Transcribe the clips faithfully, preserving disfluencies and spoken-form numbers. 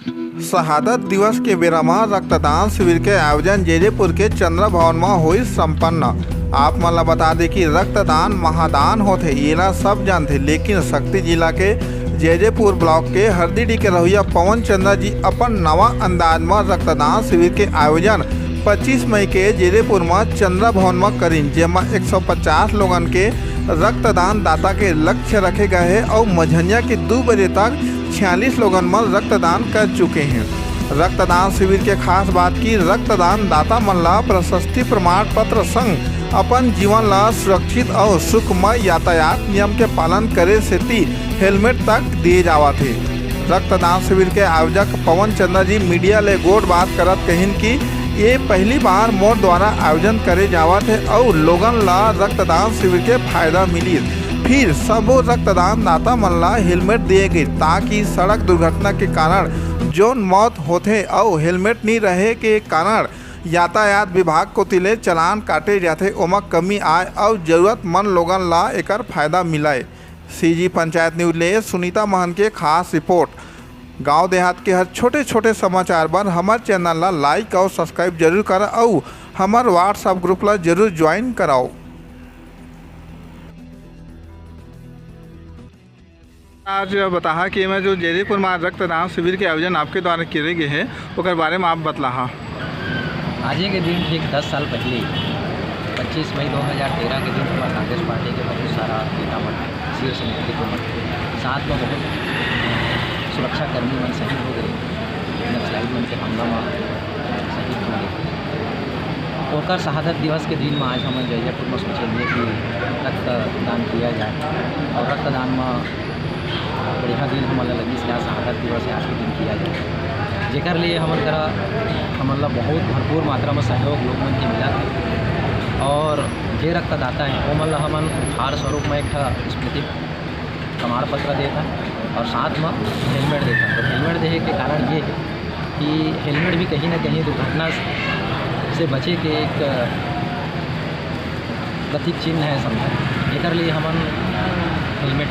शहादत दिवस के बेरा म रक्तदान शिविर के आयोजन जैजेपुर के चंद्रा भवन म होइस संपन्न। आप मन ल बता दे कि रक्तदान महादान होथे, एला सब जानथे, लेकिन सक्ती जिला के जैजेपुर ब्लॉक के हरदीडी के रहइया पवन चंद्रा जी अपन नवा अंदाज म रक्तदान शिविर के आयोजन पच्चीस मई के जैजेपुर म चंद्रा भवन म करिन, जेमा एक सौ पचास लोगन के रक्तदान दाता के लक्ष्य रखे गए हे अउ मझनिया के दू बजे तक छियालीस लोगन मन रक्तदान कर चुके हैं। रक्तदान शिविर के खास बात कि रक्तदान दाता मन ला प्रशस्ति प्रमाण पत्र संग अपन जीवन ला सुरक्षित अउ सुखमय यातायात नियम के पालन करे सेती हेलमेट तक दिए जावत हे। रक्तदान शिविर के आयोजक पवन चंद्रा जी मीडिया ले गोठ बात करत कहिन कि ये पहली बार मोर द्वारा आयोजन करे जावत हे अउ लोगन ला रक्तदान शिविर के फायदा मिलिस। फिर सबो रक्तदान दाता मन ला हेलमेट दिए गई, ताकि सड़क दुर्घटना के कारण जोन मौत होथे अउ हेलमेट नी रहे के कारण यातायात विभाग कोति ले चालान काटे जाथे, ओमा कमी आए अउ जरूरतमंद लोगन ला एकर फायदा मिलय। सीजी पंचायत न्यूज ले सुनीता महन के खास रिपोर्ट। गांव देहात के हर छोटे-छोटे समाचार बर हमर चैनल ला लाइक अउ सब्सक्राइब जरूर कर अउ हमर WhatsApp ग्रुप ला जरूर ज्वाइन कराओ। आज बताहा कि एमा जो जैजेपुर में आज रक्तदान शिविर के आयोजन आपके द्वारा करे गए हे, ओकर बारे में आप बतलाहा। आज के दिन ठीक दस साल पहले, पच्चीस मई दो हज़ार तेरह के दिन, हमर कांग्रेस पार्टी के बहुत सारा नेता मन शीर्ष नेतृत्व मन साथ में बहुत सुरक्षाकर्मी मन शहीद हो गए, नक्सलाइट मन के हमला में शहीद हो गए। ओकर शहादत दिवस के दिन में आज हमन जैजैपुर में सोचे हन कि रक्तदान किया जाए और रक्तदान में बढ़िया दिन हमन ला लगिस कि आज शहादत दिवस हे, आज के दिन किया जाए, जेकर लिए हमन करा, हमन ला बहुत भरपूर मात्रा में सहयोग लोग मन के मिला और जे रक्तदाता हे, ओमन ला हमन उपहार स्वरूप में एक ठा स्मृति प्रमाण पत्र देत हन और साथ में हेलमेट देत हन। तो हेलमेट देहे के कारण ये हे कि हेलमेट भी कहीं ना कहीं दुर्घटना से बचे के एक प्रतीक चिन्ह है, समझा, एकर लिए हमन हेलमेट।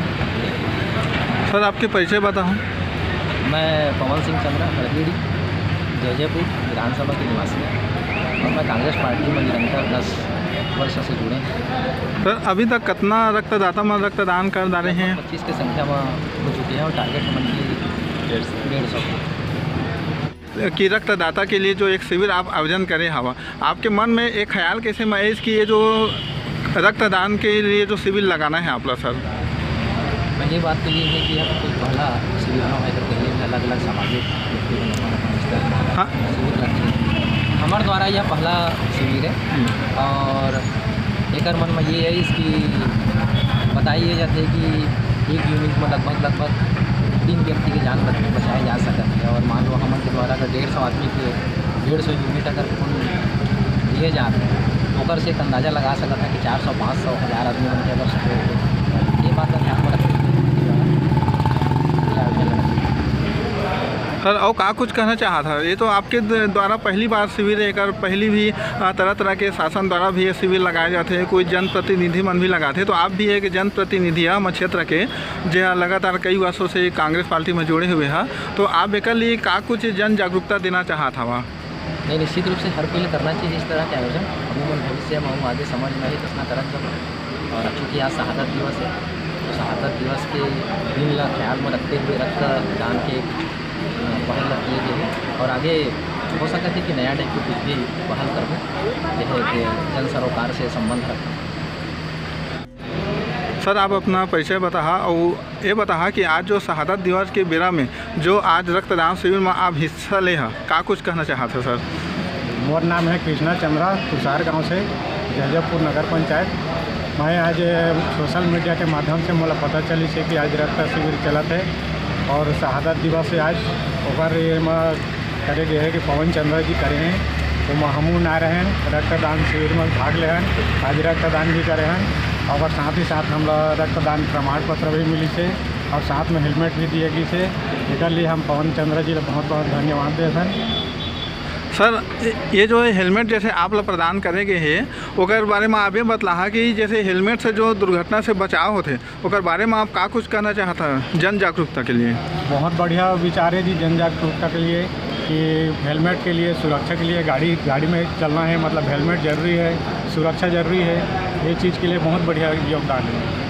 सर, आपके परिचय बताओ। मैं पवन सिंह चंद्रा, हरदीडी, जैजैपुर विधानसभा के निवासी हूँ और मैं कांग्रेस पार्टी में निरंतर दस वर्ष से जुड़े हैं। सर, अभी तक कितना रक्तदाता मन रक्तदान कर डाले हैं? पच्चीस के संख्या में हो चुके हैं और टारगेट हमन की डेढ़ सौ। कि रक्तदाता के लिए जो एक शिविर आप आयोजन करे हवा, आपके मन में एक ख्याल कैसे में आइस कि ये जो रक्तदान के लिए जो शिविर लगाना है आप ला, सर? पहली बात तो ये है कि हम कोई पहला शिविर ना है, तो पहले भी अलग-अलग सामाजिक व्यक्ति मन अपन-अपन स्तर पर हाँ। शिविर रखे हैं। हमारे द्वारा यह पहला शिविर है हम्म। और एकर मन में ये है इसकी बताइए जाते कि एक यूनिट में लगभग, लगभग तीन व्यक्ति के जान बच-, बचाए जा सकत है। और मान लो हमन के द्वारा अगर डेढ़ सौ आदमी के डेढ़ सौ यूनिट अगर खून दिए जात, ओकर से एक अंदाजा लगा सकत है कि चार सौ, पाँच सौ, हजार आदमी मन के अगर सहयोग हो, ये बात का ध्यान में रखते हुए ये आयोजन लगा। सर, अउ का कुछ कहना चाहत हव? ये तो आपके द-, द्वारा पहली बार शिविर है, एकर पहली भी, अ, तरह-तरह के शासन द्वारा भी ये शिविर लगाए जाथे, कोई जनप्रतिनिधि मन भी लगाथे, तो आप भी एक जनप्रतिनिधि ह, हमर क्षेत्र के, जे ह लगातार कई वर्षों से कांग्रेस पार्टी में जुड़े हुए ह, तो आप एकर लिए का कुछ जन जागरूकता देना चाहत हवा? नहीं, निश्चित रूप से हर कोई ला करना चाहिए इस तरह के आयोजन। अमूमन भविष्य में हम आगे समझ में आही, कितना करत जब। और चूँकि आज शहादत दिवस है, तो शहादत दिवस के दिन ला ख्याल में रखते हुए रक्तदान के, अ, पहल ला किए गए है। और आगे हो सकत है कि नया टाइप के कुछ भी पहल करबो, जैसे कि जन सरोकार से संबंध रखना। सर, आप अपना परिचय बताहा अउ ये बताहा कि आज जो शहादत दिवस के बेरा में जो आज रक्तदान शिविर में आप हिस्सा ले हा, का कुछ कहना चाहत हव, सर? मोर नाम है कृष्णा चंद्रा, तुषार गांव से, जैजैपुर नगर पंचायत। मैं आज सोशल मीडिया के माध्यम से मोला पता चलिस हे कि आज रक्त शिविर चलत है और शहादत दिवस है आज। ओकर ये म करे गे हे कि पवन चंद्र जी करे हैं, ओमा हमू ना रहेन, रक्तदान शिविर में भाग लेहन, आज रक्तदान भी करे हन। और साथ ही साथ हमला रक्तदान प्रमाण पत्र भी मिलिस हे और साथ में हेलमेट भी दिए गिस हे। एकर लिए हम पवन चंद्र जी ला बहुत बहुत धन्यवाद देथन। सर, ये जो हेलमेट जैसे आप ला प्रदान करे गे हे, ओकर बारे में आप ये बतलाहा कि जैसे हेलमेट से जो दुर्घटना से बचाव होथे, ओकर बारे में आप का कुछ कहना चाहत हव जन जागरूकता के लिए? बहुत बढ़िया विचार है जी, जन जागरूकता के लिए कि हेलमेट के लिए, सुरक्षा के लिए, गाड़ी गाड़ी में चलना है, मतलब हेलमेट जरूरी है, सुरक्षा जरूरी है, ये चीज़ के लिए बहुत बढ़िया योगदान है।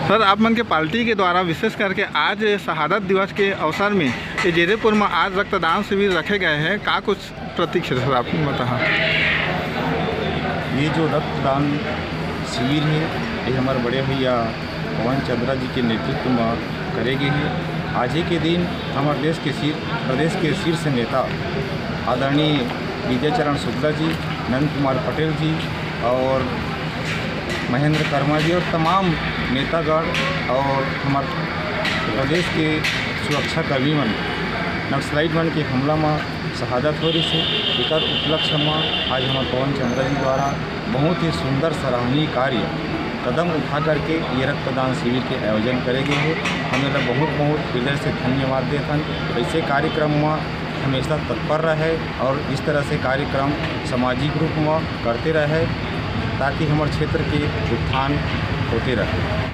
सर, आप मन के पार्टी के द्वारा विशेष करके आज शहादत दिवस के अवसर में ये जेदेपुर में आज रक्तदान शिविर रखे गए हैं, का कुछ प्रतीक हे सर, आप बताहा? ये जो रक्तदान शिविर है, ये हमारे बड़े भैया पवन चंद्रा जी के नेतृत्व में करे गए हैं। आज ही के दिन हमारे देश के शीर्ष प्रदेश के शीर्ष नेता आदरणीय विजय चरण शुक्ला जी, नंद कुमार पटेल जी और महेंद्र कर्मा जी और तमाम नेतागण और हमारे प्रदेश के सुरक्षाकर्मी मन नक्सलाइट मन के हमला में शहादत हो रही से, एकर उपलक्ष्य में आज हमारे पवन चंद्रा जी द्वारा बहुत ही सुंदर सराहनीय कार्य कदम उठा करके ये रक्तदान शिविर के आयोजन करे गए है। हम एला बहुत बहुत हृदय से धन्यवाद देथन। ऐसे कार्यक्रम में हमेशा तत्पर रहे और इस तरह से कार्यक्रम सामाजिक रूप में करते रहे, ताकि हमारे क्षेत्र के उत्थान होते रहे।